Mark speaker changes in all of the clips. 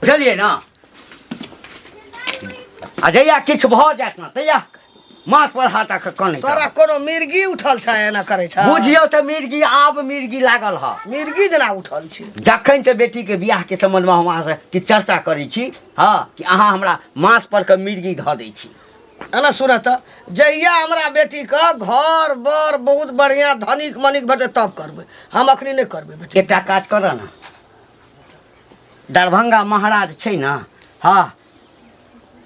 Speaker 1: बुझलियै ने आ जहिया किछु भऽ जायत ने तहिया माथ पर हाथ राख कनै
Speaker 2: तोरा कोनो मिर्गी उठल छै एना करै छै
Speaker 1: बुझियौ तऽ मिर्गी आब मिर्गी लागल ह
Speaker 2: मिर्गी जेना उठल छै
Speaker 1: जखन से बेटीके बियाहके सम्बन्धमे हम अहाँसँ किछु चर्चा करै छी हँ कि अहाँ हमरा माथ पर के मिर्गी धऽ दै छी
Speaker 2: एना सुनऽ तऽ जहिया हमरा बेटीके घर बर बहुत बढ़िआँ धनिक मनिक भेटतै तब करबै हम अखनी नहि करबै बेटी
Speaker 1: एकटा काज करऽ ने दरभंगा महाराज छै ने हँ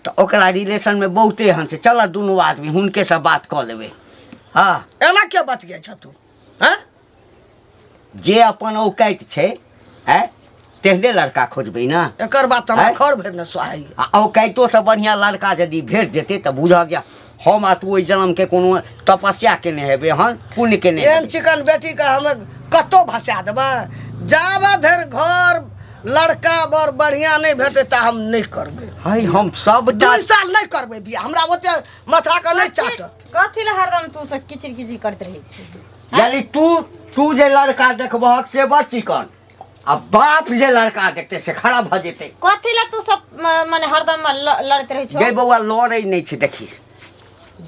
Speaker 1: तऽ ओकरा रिलेशनमे बहुते एहन छै चलऽ दुनू आदमी हुनकेसँ बात कऽ लेबै हँ
Speaker 2: एना किया बतियाइ छह तू हँ
Speaker 1: जे अपन औकाति छै आँय तेहने लड़का खोजबै ने
Speaker 2: एकर बात तऽ हमरा
Speaker 1: आँय?
Speaker 2: खर भरि ने सोहाइए
Speaker 1: आ औकातियोसँ बढ़िआँ लड़का यदि भेट जेतै तऽ बुझऽ जे हम आ तू ओहि जन्मके कोनो तपस्या केने हेबै हन पुण्य केने
Speaker 2: एहन
Speaker 1: हेबै।
Speaker 2: चिकन बेटीके हम कतहु भसा देबै जाबे धरि घर लड़का बड़ बढ़िआँ नहि भेटतै ता हम नहि करबै
Speaker 1: है हम सबटा
Speaker 2: 2 साल नहि करबै बियाह। हमरा ओते माथाके नहि चाटत।
Speaker 3: कथी लए हरदम तू सब किचिर किचिर करैत रहै छी?
Speaker 1: यानी तू तू जे लड़का देखबहक से बड़ चिकन आ बाप जे लड़का देखतै से खराब भऽ जेतै।
Speaker 3: कथी लए तू सब मने हरदम लड़ैत रहै छौ?
Speaker 1: गे बौआ, लड़ै नहि छै। देखी,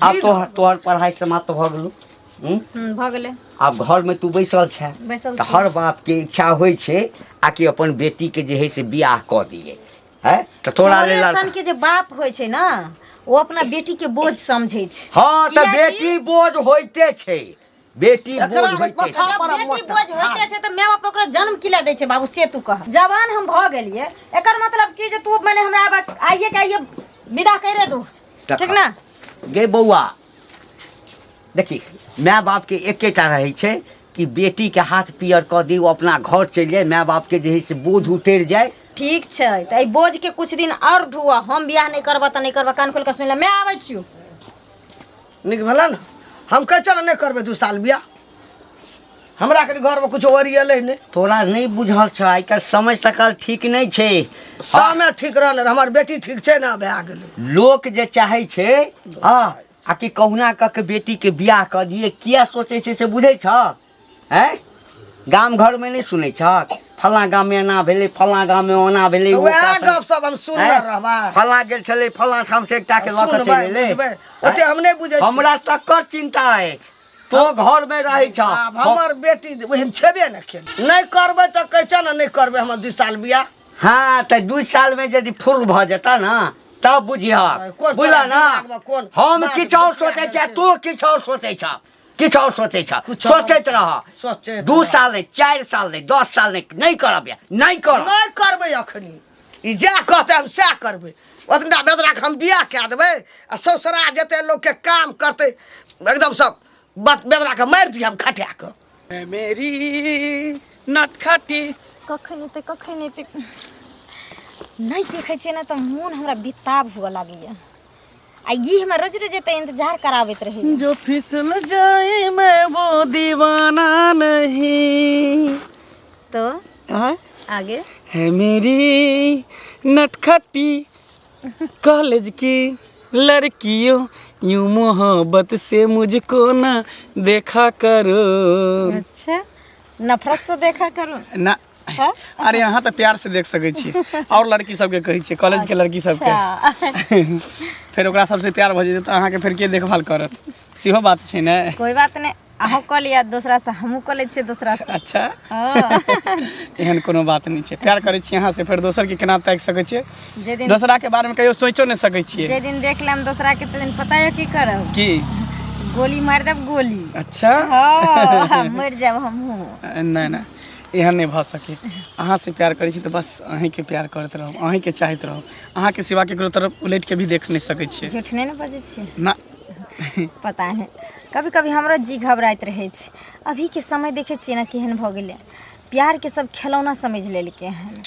Speaker 1: आब तोहर तोहर पढ़ाइ समाप्त भऽ गेलौ, हूँ?
Speaker 3: भऽ गेलै।
Speaker 1: आब घरमे तू बैसल छै।
Speaker 3: बैसल
Speaker 1: तऽ
Speaker 3: छी।
Speaker 1: हर बापके इच्छा होइ छै आ कि अपन बेटीके जे हइ से बियाह कऽ दियै है। तऽ तोरा लेल
Speaker 3: तोरे
Speaker 1: लड़का
Speaker 3: सन के जे बाप होइ छै ने, ओ अपना बेटी के बोझ समझै छै।
Speaker 1: हँ, तऽ
Speaker 3: किएकि-
Speaker 1: बेटी बोझ होइते छै, बेटी
Speaker 2: एकरा
Speaker 1: बोझ होइते
Speaker 2: पथा
Speaker 1: छै।
Speaker 3: जब
Speaker 2: पर
Speaker 3: बेटी
Speaker 2: मोटा।
Speaker 3: बोझ होइते छै तऽ माय बाप ओकरा जन्म किला दै छै बाबू, से तू कह। जवान हम भऽ गेलियै, एकर मतलब की जे तू मने हमरा आब आइए के आइए विदा करे दू। ठीक ने?
Speaker 1: गे बौआ, देखी, माय बापके एकेटा रहै छै कि बेटीके हाथ पियर कऽ दी, ओ अपना घर चलि जाय, माय बापके जे हइ से बोझ उतरि जाय।
Speaker 3: ठीक छै, तऽ एहि बोझ के कुछ दिन और ढुआ। हम बियाह नहि करबऽ तऽ नहि करबऽ। कान खोलि कऽ सुनि ले, मैं आबै छियौ।
Speaker 2: नीक भेलै ने। हम कहै छियै ने, नहि करबै 2 साल बियाह। हमरा कनि घरमे किछो ओरियलै नहि।
Speaker 1: तोरा नहि बुझल छ, आइ काल्हि समय सकाल ठीक नहि छै।
Speaker 2: समय ठीक रहने हमर बेटी ठीक छै ने, भए गेलै।
Speaker 1: लोक जे चाहै छै हँ आ कि कहुना कऽ के बेटीके बियाह कऽ दियै, किया सोचै छै से बुझै छ? आँय, गाम घरमे नहि सुनै छह, फलाँ गाममे एना भेलै, फलाँ गाममे ओना भेलै?
Speaker 2: तऽ
Speaker 1: ओकरा
Speaker 2: उएह
Speaker 1: संगे-
Speaker 2: गप सब हम सुनने
Speaker 1: आँय?
Speaker 2: रहबै।
Speaker 1: फलाँ गेल छलै, फलाँ ठाम से एकटा के लऽ कऽ
Speaker 2: सुनबै,
Speaker 1: चलि एलै।
Speaker 2: बुझबै। ओते हम नहि बुझै छी।
Speaker 1: हमरा तकर चिन्ता अछि, तो घरमे रहै छह।
Speaker 2: आब हमर बेटी ओहन छेबे ने केल। नहि करबै तऽ कहै छ ने, नहि करबै हमर 2 साल बियाह।
Speaker 1: हँ, तऽ 2 सालमे यदि फुर्र भऽ जेता ने तब बुझिह।
Speaker 2: कोन
Speaker 1: बुझल
Speaker 2: तोरा
Speaker 1: ने?
Speaker 2: दिमागमे कोन
Speaker 1: हम
Speaker 2: बात
Speaker 1: किछु आओर
Speaker 2: घुसिया
Speaker 1: सोचै
Speaker 2: गेल
Speaker 1: छियै,
Speaker 2: छै?
Speaker 1: तू किछु आओर सोचै छह, किछु आओर सोचै छह।
Speaker 2: किछु आओर
Speaker 1: सोचैत रह।
Speaker 2: सोचैत
Speaker 1: 2
Speaker 2: रह।
Speaker 1: साल नहि, 4 साल नहि, 10 साल नहि, नहि करब या नहि करब।
Speaker 2: नहि करबै अखनी। ई जएह कहतै हम सएह करबै। ओतबा बेदराके हम बियाह कए देबै आ ससुरा जेतै, लोकके काम करतै एकदम सब बेदराके मारि दियै हम खटा कऽ।
Speaker 4: मेरी नटखटी।
Speaker 3: कखन एतै, कखन एतै? नहि देखै छियै ने तऽ मोन हमरा बेताब हुअ लागैए आ ई हमरा रोज रोज एतै इंतजार कराबैत रहैए।
Speaker 4: जो फिसल जाए मैं वो दीवाना नहीं।
Speaker 3: तो
Speaker 4: हाँ?
Speaker 3: आगे।
Speaker 4: है मेरी नटखटी कॉलेज की लड़कियों, यूं मोहब्बत से मुझको ना देखा करो।
Speaker 3: अच्छा, नफरत से देखा करू?
Speaker 4: ना।
Speaker 3: हाँ?
Speaker 4: अरे, अहाँ तऽ प्यार से देख सकै छी और लड़की सबके कहै छियै, कॉलेज के लड़की सबके। फेर ओकरा सबसे प्यार भऽ जेतै तऽ अहाँके फेर के देखभाल करत? सेहो बात छै ने।
Speaker 3: कोई बात नहीं, अहूँ कऽ लिअ दोसरा से, हमहूँ कऽ लै छियै दोसरा से।
Speaker 4: अच्छा। एहन कोनो बात नहि छै। प्यार करै छी अहाँ से, फेर दोसर के केना ताकि सकै छियै?
Speaker 3: जे दिन
Speaker 4: दोसरा के बारे में कहियो सोचो नहि सकै छियै।
Speaker 3: जे दिन देख लेम दोसरा के, ते दिन पता यऽ की करब?
Speaker 4: की?
Speaker 3: गोली मारि देब, गोली।
Speaker 4: अच्छा।
Speaker 3: हाँ, मरि जायब हमहूँ।
Speaker 4: नहि नहि, एहन नहि भऽ सकै। अहाँ से प्यार करै छी तऽ बस अहीँके प्यार करैत रहब, अहीँके चाहैत रहब। अहाँके सिवा केकरो तरफ उलटि के भी देख नहि सकै छियै।
Speaker 3: झूठ नहि ने बजै छियै?
Speaker 4: ना।
Speaker 3: पता नहीं, कभी कभी हमरो जी घबराइत रहै छै। अभीके समय देखै छियै ने केहन भऽ गेलै। प्यारके सब खेलौना समझि लेलकै हन।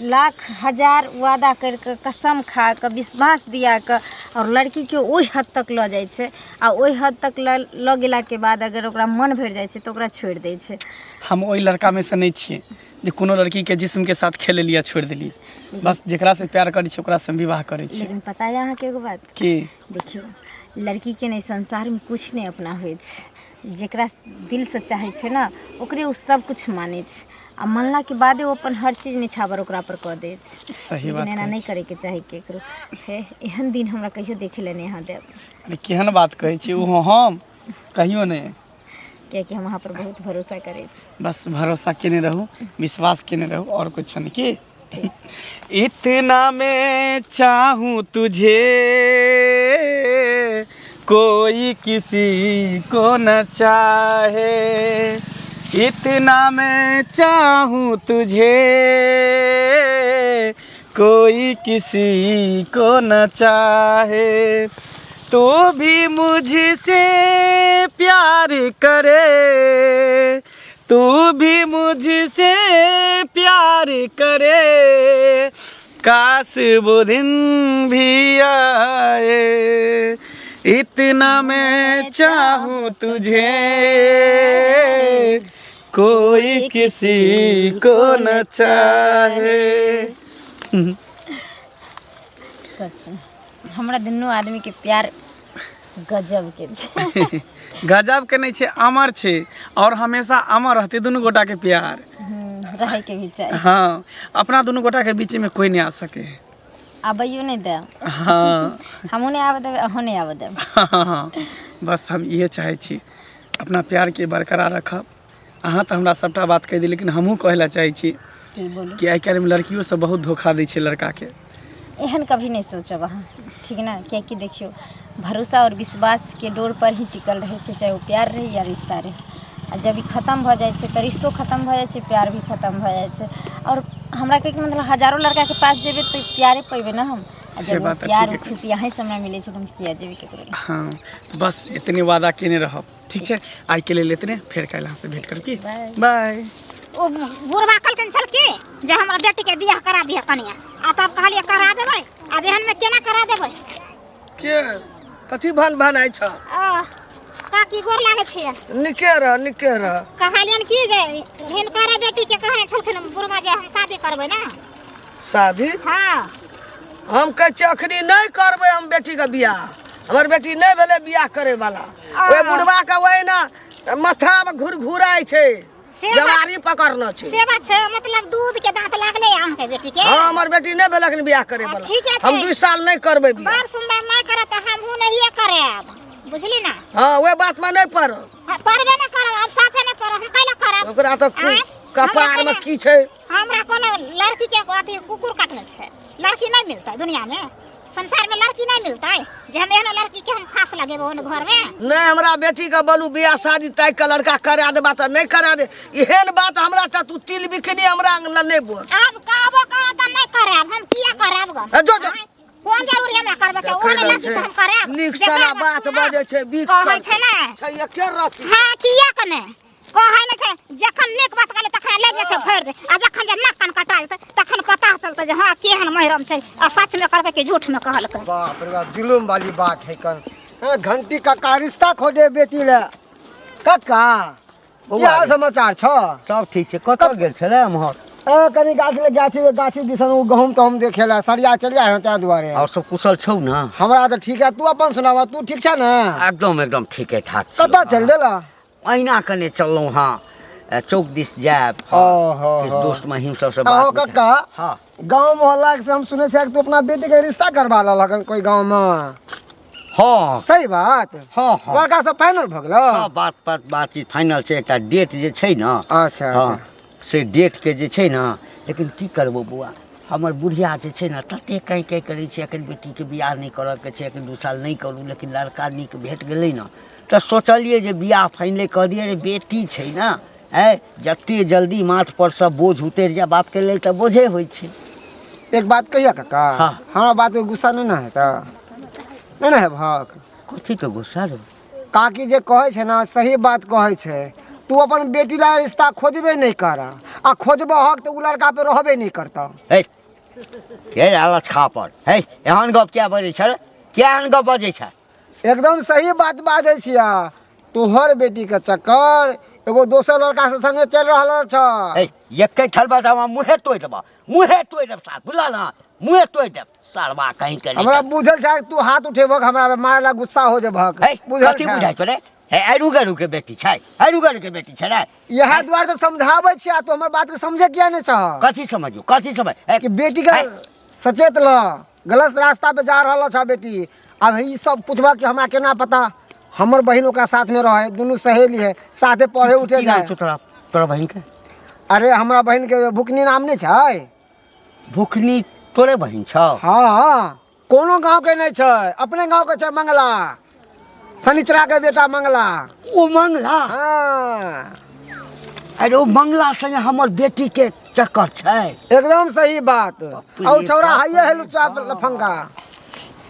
Speaker 3: लाख हजार वादा करि कऽ, कसम खा कऽ, विश्वास दिया कऽ आओर लड़कीके ओहि हद तक लऽ जाइ छै आ ओहि हद तक लऽ लऽ गेलाके बाद अगर ओकरा मन भरि जाइ छै तऽ ओकरा छोड़ि दै छै।
Speaker 4: हम ओहि लड़कामे से नहि छियै जे कोनो लड़कीके जिस्मके साथ खेले लिअ, छोड़ि देलियै। बस जेकरा से प्यार करै छियै, ओकरासँ हम विवाह करै छियै।
Speaker 3: लेकिन पता यऽ अहाँके एगो बात?
Speaker 4: की?
Speaker 3: देखियौ, लड़कीके ने संसारमे किछु नहि अपना होइ छै। जकरा दिलसँ चाहै छै ने, ओकरे ओ सब किछु मानै छै। आ मानलाके बादे ओ अपन हर चीज निछावर ओकरा पर कऽ दै छै।
Speaker 4: सही
Speaker 3: लेकिन
Speaker 4: बात
Speaker 3: एना
Speaker 4: कहै
Speaker 3: नहि
Speaker 4: छी।
Speaker 3: करैके चाही केकरो। हे एहन दिन हमरा कहियो देखै लए नहि अहाँ देब।
Speaker 4: अरे केहन बात कहै छी, ओहो हम कहियो नहि,
Speaker 3: कियाकि हम अहाँ पर बहुत भरोसा करै छी।
Speaker 4: बस भरोसा केने रहू, विश्वास केने रहू, आओर कुछ नहि। की इतना मैं चाहूँ तुझे, कोई किसी को न चाहे, इतना मैं चाहूँ तुझे, कोई किसी को न चाहे, तू भी मुझसे प्यार करे, तू भी मुझसे प्यार करे, काश वो दिन भी आए, इतना मैं चाहूँ तुझे, कोई किसी को न चाहे।
Speaker 3: सच में हमरा दुनू आदमी के प्यार गजब के छै।
Speaker 4: गजब के नहि छै, अमर छै, और हमेशा अमर रहतै दुनू गोटा के प्यार।
Speaker 3: रहै के भी चाही।
Speaker 4: हाँ, अपना दुनू गोटा के बीच में कोई नहीं आ सके।
Speaker 3: आबैयो नहि देब।
Speaker 4: हाँ,
Speaker 3: हमहूँ नहि आबऽ देबै, अहूँ नहि आबऽ देब।
Speaker 4: हाँ, बस हम इहे चाहै छी, अपना प्यार के बरकरार रखब। अहाँ तऽ हमरा सभटा बात कहि दी, लेकिन हमहूँ कहै लए चाहै छी
Speaker 3: की बोलू
Speaker 4: कि आइ काल्हिमे लड़कियो सब बहुत धोखा दै छै लड़काके।
Speaker 3: एहन कभी नहि सोचब अहाँ, ठीक ने? कियाकि देखियौ, भरोसा आओर विश्वासके डोर पर ही टिकल रहै छै, चाहे ओ प्यार रहै या रिश्ता रहै। आ जब ई खतम भऽ जाइ छै तऽ रिश्तो खतम भऽ जाइ छै, प्यार भी खतम भऽ जाइ छै। आओर हमरा कहैके मतलब हजारो लड़काके पास जेबै तऽ प्यारे पेबै ने हम। आ
Speaker 4: से
Speaker 3: जब ओ
Speaker 4: बात तऽ
Speaker 3: प्यार
Speaker 4: ठीके।
Speaker 3: खुशी अहीँसँ हमरा मिलै छै तऽ हम किया जेबै केकरो लग?
Speaker 4: हाँ, बस इतने वादा केने रहब, ठीक छै? आइके लेल इतने, फेर काल्हि अहाँसँ भेंट करब। की
Speaker 3: बाय।
Speaker 4: बाय।
Speaker 5: ओ बुढ़बा कहलखिन छल कि जे हमरा बेटीके बियाह करा दिअ कनिया, आ तब कहलियै करा देबै। आब एहनमे केना करा देबै?
Speaker 2: के कथी भन भनाइ छ?
Speaker 5: आ, काकी गोर लागै छियै।
Speaker 2: निके रह, निके रह।
Speaker 5: कहलियनि कि जे हिनकर बेटीके कहै छलखिन बुढ़बा जे हम शादी करबै ने।
Speaker 2: शादी?
Speaker 5: हाँ।
Speaker 2: हम कहै छियै अखनी नहि करबै हम बेटीके बियाह, हमर बेटी नहि भेलै बियाह करे वाला। ओहि बुढ़बा के ओहिना माथामे घुरघुराइ छै,
Speaker 5: से बात
Speaker 2: जवारी पकड़ने छै।
Speaker 5: से बात छै, मतलब दूध के दांत लागले अहाँके बेटी के?
Speaker 2: हाँ, हमर बेटी नहि भेल अखन बियाह करे वाला।
Speaker 5: ठीके छै।
Speaker 2: हम 2 साल नहि करबै बियाह।
Speaker 5: बड़ सुंदर, नहि करत तऽ हमहूँ नहिए करब, बुझली ना?
Speaker 2: हाँ, ओहि बातमे नहि पड़ब।
Speaker 5: हाँ, पड़बे नहि करब, आब साफे नहि पड़ब, हम कैला करब?
Speaker 2: ओकरा तऽ
Speaker 5: आँय?
Speaker 2: कपारमे की छै?
Speaker 5: हमरा कोनो लड़की के अथी कुकुर काटने छै? लड़की नहि मिलतै दुनिया में, संसार में लड़की नहीं मिलतै जे हम एहन लड़की के हम फांस लगेबै ओहन घर में?
Speaker 2: नहि, हमरा बेटी के बोलू बियाह शादी ताकि के लड़का करा देबा तऽ नहि करा दे, एहन बात हमरा तऽ तू तिल बिकनी हमरा अंगना नहि बोल।
Speaker 5: आब कहबो करब तऽ नहि करायब हम, किया करायब गन?
Speaker 2: ए, जो, जो।
Speaker 5: आँय, कोन जरूरी हमरा करबै के? ओहन लड़की से हम करायब?
Speaker 2: नीक
Speaker 5: जे
Speaker 2: सारा
Speaker 5: करबै
Speaker 2: बात
Speaker 5: सुनब।
Speaker 2: बजै छै, बीख
Speaker 5: कहै छै ने।
Speaker 2: छै एके रति।
Speaker 5: हाँ, किया कने कहै नहि छै, जखन नीक बात कहलै तखन लागि जाइ छै भरि दे, आ जखन जे नाक कान कटा जेतै तखन पता चलतै जे हाँ केहन महिरम छै, आ सच में कहलकै कि झूठ में कहलकै।
Speaker 6: बाप रे बाप, जुलुम वाली बात है कन। हाँ, घंटी काका रिश्ता खोजे बेटी ले। काका, की हाल समाचार छ?
Speaker 1: सब ठीक छै। कतऽ गेल छलै एम्हर?
Speaker 6: ए, कनी गाछ ले गाछी गाछी दिसन ओ गहूम तहूम देखे ला सरिया चलि जाइ हन ताहि दुआरे।
Speaker 1: और सब कुशल छौ ने?
Speaker 6: हमरा तऽ ठीक है, तू अपन सुनावा, तू ठीक छ ने?
Speaker 1: एकदम एकदम ठीके ठाक छियौ।
Speaker 6: कतऽ चलि देला?
Speaker 1: अहिना कने चललहुँ हँ, चौक दिस जायब।
Speaker 6: ओहो,
Speaker 1: किछु
Speaker 6: हो।
Speaker 1: दोस्त महिम सबसँ
Speaker 6: अहो
Speaker 1: बात विचार।
Speaker 6: काका,
Speaker 1: हाँ,
Speaker 6: गाँव मोहल्ला से हम सुनै छियै कि तू अपना बेटी के रिश्ता करवा लेलक हन कोई गाँव में।
Speaker 1: हाँ।
Speaker 6: सही बात?
Speaker 1: हाँ हाँ।
Speaker 6: लड़का सब फाइनल भऽ गेलो?
Speaker 1: सब बात पर बातचीत फाइनल छै, एकटा डेट जे छै ने।
Speaker 6: अच्छा,
Speaker 1: हाँ,
Speaker 6: अच्छा।
Speaker 1: से डेट के जे छै ने, लेकिन की करबो बौआ, हमर बुढ़िया जे छै ने तते कहीं कहीं करै छै एखन बेटीके बियाह नहि करऽके छै, एखन 2 साल नहि करू, लेकिन लड़का नीक भेट गेलै ने तऽ सोचलियै जे बियाह फाइनले कऽ दियै। रे बेटी छै ने, आँय, जते जल्दी माथ पर सब बोझ उतरि जाय, बापके लेल तऽ बोझे होइ छै।
Speaker 6: एक बात कहिया काका?
Speaker 1: हाँ।
Speaker 6: हमरा बात के गुस्सा नहि ने हेतै? नहि ने हेबहक?
Speaker 1: कथीके गुस्सा रे?
Speaker 6: काकी जे कहै छै ने सही बात कहै छै। तू अपन बेटी ला रिश्ता खोजबे नहि कर, आ खोजबहक तऽ उ लड़का पे रहबे नहि करतौ।
Speaker 1: हे के आलस खा पर, हे एहन गप किया बजै छै रे? किया एहन गप बजै छै?
Speaker 6: एकदम सही बात बाजै छियै। तोहर बेटी के चक्कर एगो दोसर लड़का से संगे चलि रहल छ।
Speaker 1: हे एके ठलबा तऽ हमरा मुँहे तोड़ि देबऽ, मुँहे तोड़ि देब सार, बुझल ने, मुँहे तोड़ि देब सारबा कहीं के।
Speaker 6: हमरा बुझल छै तू हाथ उठेबहक हमरा पे, मारे ला गुस्सा हो जेबहक।
Speaker 1: हे
Speaker 6: बुझल
Speaker 1: कथी
Speaker 6: छै।
Speaker 1: बुझाइ छौ रे? हे अरू गरू के बेटी छै, अरू गरू के बेटी छै रे।
Speaker 6: इएह दुआरे तऽ समझाबै छियै, आ तू हमर बात के समझे किया नहि छह?
Speaker 1: कथी समझू, कथी समझ? हे,
Speaker 6: कि बेटी के सचेत ल, गलत रास्ता पे जा रहल छ बेटी। आब ई सब पूछबह कि हमरा केना पता? हमर बहिन ओकरा साथ में रहे, दुनू सहेली है, साथे पढ़े उठे
Speaker 1: की नाम
Speaker 6: जाए।
Speaker 1: छौ तोरा, तोरा बहिन के?
Speaker 6: अरे हमरा बहिन के भुकनी नाम नहीं छै।
Speaker 1: भुखनी तोरे बहिन छौ?
Speaker 6: हाँ, कोनो गांव के नहीं छै, अपने गांव के छै मंगला, शनिचरा के बेटा मंगला।
Speaker 1: ओ मंगला?
Speaker 6: हाँ।
Speaker 1: अरे ओ मंगला संगे हमर बेटी के चक्कर छै।
Speaker 6: एकदम सही बात।
Speaker 1: बाप रे
Speaker 6: और छौड़ा
Speaker 1: बाप
Speaker 6: हाइए है
Speaker 1: रे
Speaker 6: लुच्चा
Speaker 1: बाप।
Speaker 6: लफंगा।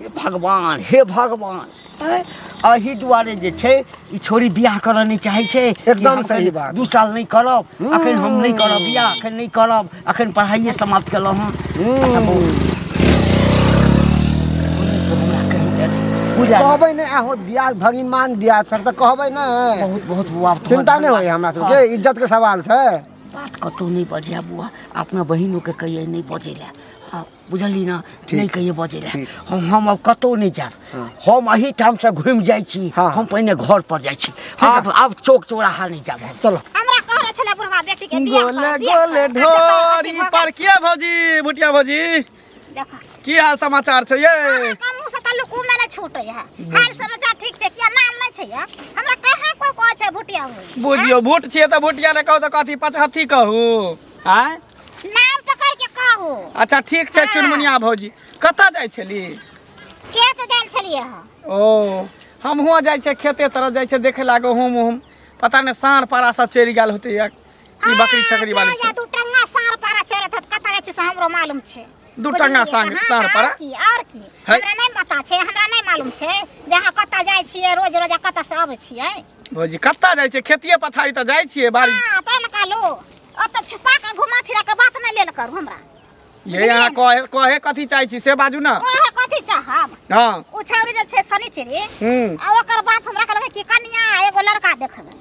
Speaker 1: हे भगवान, हे भगवान। ऐं, एहि दुआरे जे छै ई छोरी बियाह करऽ नहि चाहै छै कि
Speaker 6: एकदम
Speaker 1: हम
Speaker 6: सही
Speaker 1: एखन
Speaker 6: बात।
Speaker 1: 2 साल नहि करब, अखन हम नहि करब बियाह, अखन नहि करब, अखन पढ़ाइए समाप्त केलहुँ हँ। अच्छा बौआ, हमरा कहि देल, बुझल?
Speaker 6: कहबै नहि, अहूँ दिया भगिनमान दिया सर तऽ कहबै नहि।
Speaker 1: बहुत बहुत बुआ, तोहर
Speaker 6: चिंता नहि होइए हमरा सबके,
Speaker 1: हाँ।
Speaker 6: इज्जत के सवाल छै।
Speaker 1: बात कतहु नहि बजिया बुआ, अपना बहिनोके कहिए नहि बजै लए। हाँ, बुझली ना?
Speaker 6: ठीक।
Speaker 1: नहि कहिए बजै लए।
Speaker 6: ठीक।
Speaker 1: हम अब कतहु नहि जायब, हम एही ठामसँ घुमि जाइ छी।
Speaker 6: हाँ।
Speaker 1: हम पहिने घर पर जाइ छी, आब चौक चौराहा नहि जायब हम।
Speaker 6: चलो।
Speaker 5: हमरा कहने छलै बुढ़वा बेटी के बियाह कर,
Speaker 4: गोले
Speaker 5: बियाह कर।
Speaker 4: गोले
Speaker 5: आ से कहलक
Speaker 4: ढोरी
Speaker 5: कि भऽ
Speaker 4: पर किया भौजी, भुटिया भौजी,
Speaker 5: गेल। देखो।
Speaker 4: की हाल समाचार छै ये?
Speaker 5: अहाँके मुँह से तऽ लुकुमे नहि छूटै है। हाल समाचार ठीक छै, किया नाम नहि छै ये? हमरा कहाँ कोइ कहै छै भुटिया भौजी?
Speaker 4: बुझियौ भूट छियै तऽ भुटिया नहि कहू तऽ कथी पचहत्थी कहू? आँय,
Speaker 5: नाम पकड़ के कहू।
Speaker 4: अच्छा ठीक छै।
Speaker 5: हाँ।
Speaker 4: चुनमुनिया भौजी, कतऽ जाइ छली?
Speaker 5: खेत गेल छलियै हँ।
Speaker 4: ओ हमहुँ जाइ छियै खेते तरफ, जाइ छियै देखे ला गहूम उहूम, पता नहि साँढ़ पारा सब चलि गेल होतै या की बकरी छकरी वाली सब।
Speaker 5: दू टंगा साँढ़ पारा चरैत होत, कतऽ जाइ छै से हमरो मालूम छै।
Speaker 4: दू टंगा
Speaker 5: बुझलियै?
Speaker 4: साँढ़
Speaker 5: हाँ,
Speaker 4: पारा?
Speaker 5: आओर की, आओर की?
Speaker 4: है।
Speaker 5: हमरा नहि पता छै, हमरा नहि मालूम छै जे अहाँ कतऽ जाइ छियै रोज रोज आ कतऽ से अबै छियै।
Speaker 4: भौजी कतऽ जाइ छियै? खेतिए पथारी तऽ जाइ छियै बाड़ी।
Speaker 5: हाँ, तैं ने कहलहुँ, ओतऽ छुपा कऽ घुमा फिरा कऽ बात नहि लेल करू हमरा।
Speaker 4: ये अहाँ कहे कहे कथी चाहै छी से बाजू ना।
Speaker 5: कहे कथी चाहब?
Speaker 4: हाँ।
Speaker 5: ओ छौरी जे छै शनिचरी,
Speaker 4: हम्म।
Speaker 5: आ ओकर बाप हमरा कहलकै कि कनिया एगो लड़का देखबै,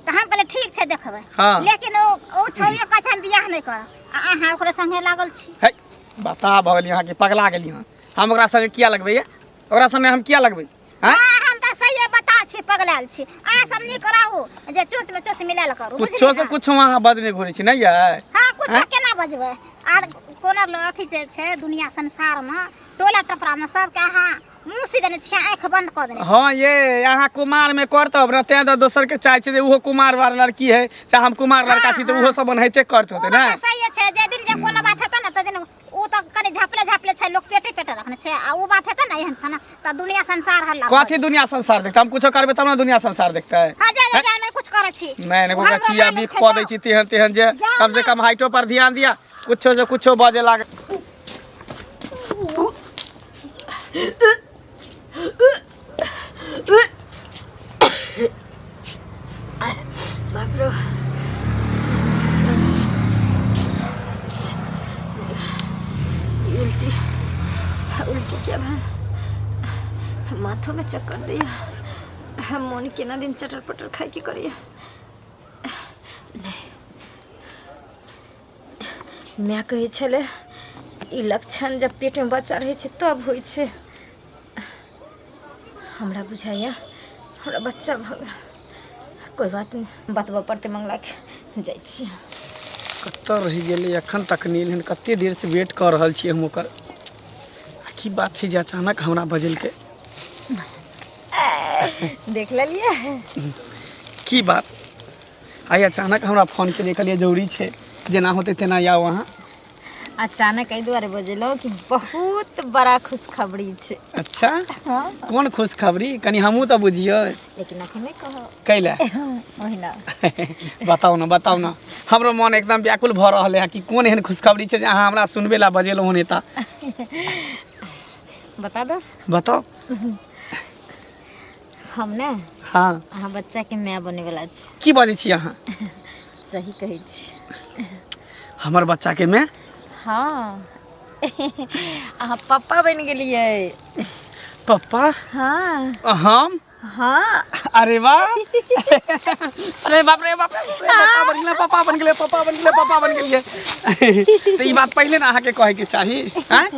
Speaker 5: तऽ हम कहलियै ठीक छै देखबै।
Speaker 4: हाँ।
Speaker 5: लेकिन ओ छौरियो कहै छै हम बियाह नहि करब, आ अहाँ ओकरे संगे लागल छी।
Speaker 4: है बता भऽ गेली अहाँके, पगला गेली अहाँ। हम ओकरा संगे किया लगबै ये? ओकरा संगे हम किया लगबै? आँय?
Speaker 5: हाँ, हम तऽ सहिए बता छी, पगलायल छी। अहाँ सब नीक रहू जे चोच में चोच मिलायल करू,
Speaker 4: कुछो
Speaker 5: बुझलियै
Speaker 4: से
Speaker 5: ने?
Speaker 4: कुछो अहाँ बजने घुरै छी नहि यै?
Speaker 5: हाँ, कुछो
Speaker 4: आँय?
Speaker 5: केना बजबै? आर कोनो अथी जे छै दुनिया संसार में टोला टपरा में सबके अहाँ मुँह सी देने छियै, आँखि बंद कऽ देने छियै।
Speaker 4: हाँ ये अहाँ कुमार में करतब ने, तें तऽ दोसर के चाहै छै जे ओहो कुमार वाला लड़की है, चाहे हम कुमार लड़का छी तऽ ओहो सब ओनाहिते करत होतै
Speaker 5: ओ
Speaker 4: ने?
Speaker 5: बात सही छै, जे दिन जे कोनो बात हेतै ने तऽ दिन ओ तऽ कनि झापले झापले छै, लोक पेटे पेटे रखने छै, आ ओ बात हेतै ने एहन सन तऽ दुनिया संसार हल्ला भऽ
Speaker 4: कथी
Speaker 5: जेतै।
Speaker 4: दुनिया संसार देखतै? हम कुछो करबै तब ने दुनिया संसार देखतै।
Speaker 5: हाँ, जा, जा, जा, नहि कुछ करै छी।
Speaker 4: नहि नहि,
Speaker 5: ओ
Speaker 4: ओकरा
Speaker 5: हमरो
Speaker 4: छिया
Speaker 5: मालूम
Speaker 4: बीख
Speaker 5: छै,
Speaker 4: कऽ दै
Speaker 5: जाउ।
Speaker 4: छी तेहन तेहन जे
Speaker 5: जाउ
Speaker 4: कम से
Speaker 5: ना।
Speaker 4: कम हाइटो पर ध्यान दिया, कुछो से कुछो बजे लागे।
Speaker 3: बाप रे, उल्टी उल्टी क्या भेल, माथो में चक्कर दिया, मोन केना दिन चटर पटर खाय के करिया। नहीं, माय कहै छलै ई लक्षण जब पेट में बच्चा रहै छै तब होइ छै। हमरा बुझाइया हमरा बच्चा भऽ गेल। कोइ बात नहि, बतबऽ पड़तै मंगलाके, जाइ छी।
Speaker 4: कतऽ रहि गेलै, एखन तक नहि एलै हन? कते देरसँ वेट कऽ रहल छियै हम ओकर। आ की बात छै जे अचानक हमरा बजेलकै?
Speaker 3: देख लेलियै।
Speaker 4: की बात, आइ अचानक हमरा फोन केलियै, कहलियै जरूरी छै, जेना होतै तेना आउ अहाँ।
Speaker 3: अचानक एहि दुआरे बजेलहुँ कि बहुत बड़ा खुशखबरी छै।
Speaker 4: अच्छा।
Speaker 3: हाँ।
Speaker 4: कोन खुशखबरी, कनि हमहूँ तऽ बुझियै।
Speaker 3: लेकिन अखन नहि कहब।
Speaker 4: कैला?
Speaker 3: ओहिना।
Speaker 4: बताउ ने, बताउ ने, हमरो मन एकदम व्याकुल भऽ रहल है कि कोन एहन खुशखबरी छै जे अहाँ हमरा सुनबे ला बजेलहुँ हन एतऽ।
Speaker 3: बता दो।
Speaker 4: बताउ।
Speaker 3: हम ने
Speaker 4: हाँ,
Speaker 3: अहाँ बच्चा के माय बने वाला छी।
Speaker 4: की बजै छी अहाँ?
Speaker 3: सही कहै छी।
Speaker 4: हमर बच्चा के माय?
Speaker 3: हाँ, अहाँ पप्पा बनि गेलियै।
Speaker 4: पप्पा?
Speaker 3: हाँ।
Speaker 4: हम?
Speaker 3: हाँ।
Speaker 4: अरे वाह, अरे बाप रे बाप रे, पापा बन गेलै, पापा बन गेलै, पापा बन गेलै, पापा बन गेलियै। तऽ ई बात पहिले ने अहाँके कहैके चाही। आँय?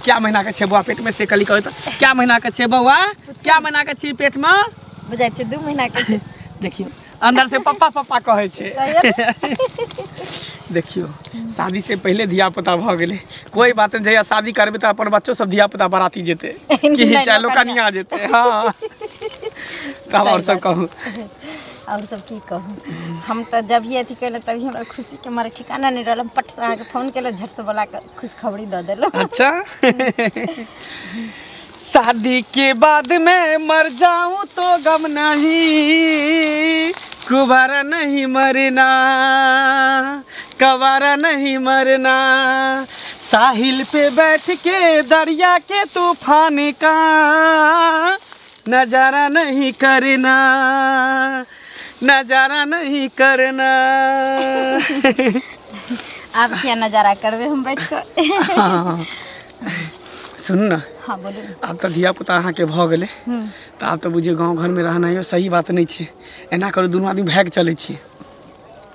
Speaker 4: क्या महीना के छै बौआ पेट में से कली कहै तऽ क्या महीना के छै बौआ, क्या महीना के छै पेट में?
Speaker 3: बुझाइ छै 2 महीना के छै।
Speaker 4: देखियौ अंदर से पप्पा पप्पा कहै छै। देखियौ शादी से पहिले धिया पुता भऽ गेलै, कोई बात नहीं, जहिया शादी करबै तऽ अपन बच्चो सब धिया पुता बराती जेतै कि
Speaker 3: नहि,
Speaker 4: चाहे लोकनिया जेतै। हाँ तब और सब कहू।
Speaker 3: और सब की कहू, हम तऽ जब ही अथी केलहुँ तभी हमरा खुशी के मारे ठिकाना नहीं रहल, हम पट से अहाँके फोन केलहुँ, झट से बोला कऽ खुशखबरी दऽ देलहुँ।
Speaker 4: अच्छा शादी के बाद में मर जाऊं तो गम नहीं, कुबारा नहीं मरना, कबारा नहीं मरना, साहिल पे बैठ के दरिया के तूफान का नजारा नहीं करना, नजारा नहीं करना।
Speaker 3: आब किया नजारा करबै हम बैठ कऽ?
Speaker 4: हाँ। सुनू ने।
Speaker 3: हाँ बोलू।
Speaker 4: आब तऽ धिया पुता अहाँके भऽ गेलै तऽ आब तऽ बुझियौ गाँव घरमे रहनाइयो सही बात नहि छै। एना करू दुनू आदमी भागि चलै छी।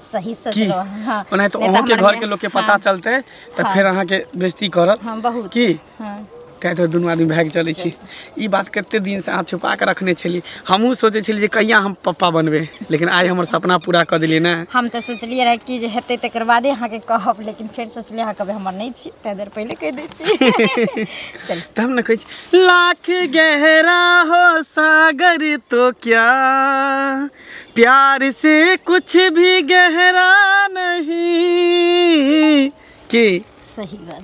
Speaker 3: सही
Speaker 4: की
Speaker 3: सोचलहुँ। हाँ
Speaker 4: ओनाहिते
Speaker 3: नहि तऽ
Speaker 4: अहूँके
Speaker 3: हमर
Speaker 4: घरके लोकके पता
Speaker 3: हाँ,
Speaker 4: चलतै तऽ
Speaker 3: हाँ।
Speaker 4: फेर अहाँके बेइज्जती करत।
Speaker 3: हाँ बहुत।
Speaker 4: की
Speaker 3: हाँ
Speaker 4: तैँ दुआरे दुनू आदमी भागि चलै छी। ई बात कते दिनसँ अहाँ छुपा कऽ रखने छलियै, हमहूँ सोचै छलियै जे कहिया हम पप्पा बनबै, लेकिन आइ हमर सपना पूरा कऽ देलियै ने।
Speaker 3: हम तऽ सोचलियै रहए कि जे हेतै तकर बादे अहाँके कहब, लेकिन फेर सोचलियै अहाँ कहबै हमर नहि छी, ताहि दुआरे पहिले कहि दै छी। चल
Speaker 4: तब ने कहै छी लाख गहरा हो सागर तो क्या, प्यार से कुछ भी गहरा नहीं। की
Speaker 3: सही बात।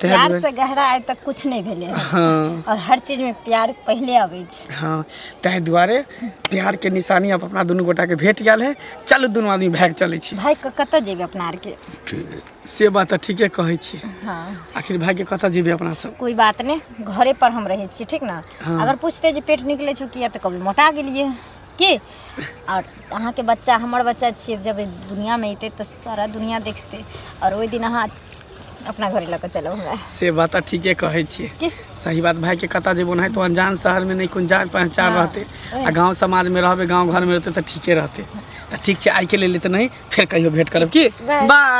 Speaker 4: तैं
Speaker 3: प्यार
Speaker 4: दुआरे-
Speaker 3: से गहरा आइ तक कुछ नहीं भेलै हन।
Speaker 4: हाँ
Speaker 3: और हर चीज में प्यार पहिले अबै छै।
Speaker 4: हाँ ताहि दुआरे प्यार के निशानी आब अपना दुनू गोटाके भेट गेल है। चलू दुनू आदमी भागि चलै छी।
Speaker 3: भागि कऽ कतऽ जेबै अपना आरके?
Speaker 4: से बात तऽ ठीके कहै छी।
Speaker 3: हाँ
Speaker 4: आखिर भागि कऽ कतऽ जेबै अपना सब?
Speaker 3: कोई बात नहीं, घरे पर हम रहै छी, ठीक ने?
Speaker 4: हाँ।
Speaker 3: अगर पूछते जे पेट निकलै छौ किया तऽ कहबै मोटा गेलियै की। और अहाँके बच्चा हमर बच्चा छियै, जब दुनियामे अयतै तऽ सारा दुनिया देखतै, और ओहि दिन अहाँ अपना घरे लऽ कऽ चलब हमरा।
Speaker 4: से बात तऽ ठीके कहै छियै।
Speaker 3: की?
Speaker 4: सही बात, भाइके कतऽ जेबै? ओनाहितो अनजान शहरमे नहि कोन जान पहचान
Speaker 3: हाँ,
Speaker 4: रहतै,
Speaker 3: ओएह।
Speaker 4: आ गाँव समाजमे रहबै, गाँव घरमे रहतै तऽ ठीके रहतै। तऽ ठीक छै, आइके लेल तऽ नहि, फेर कहियो भेंट करब। की
Speaker 3: बाय।
Speaker 4: बाय।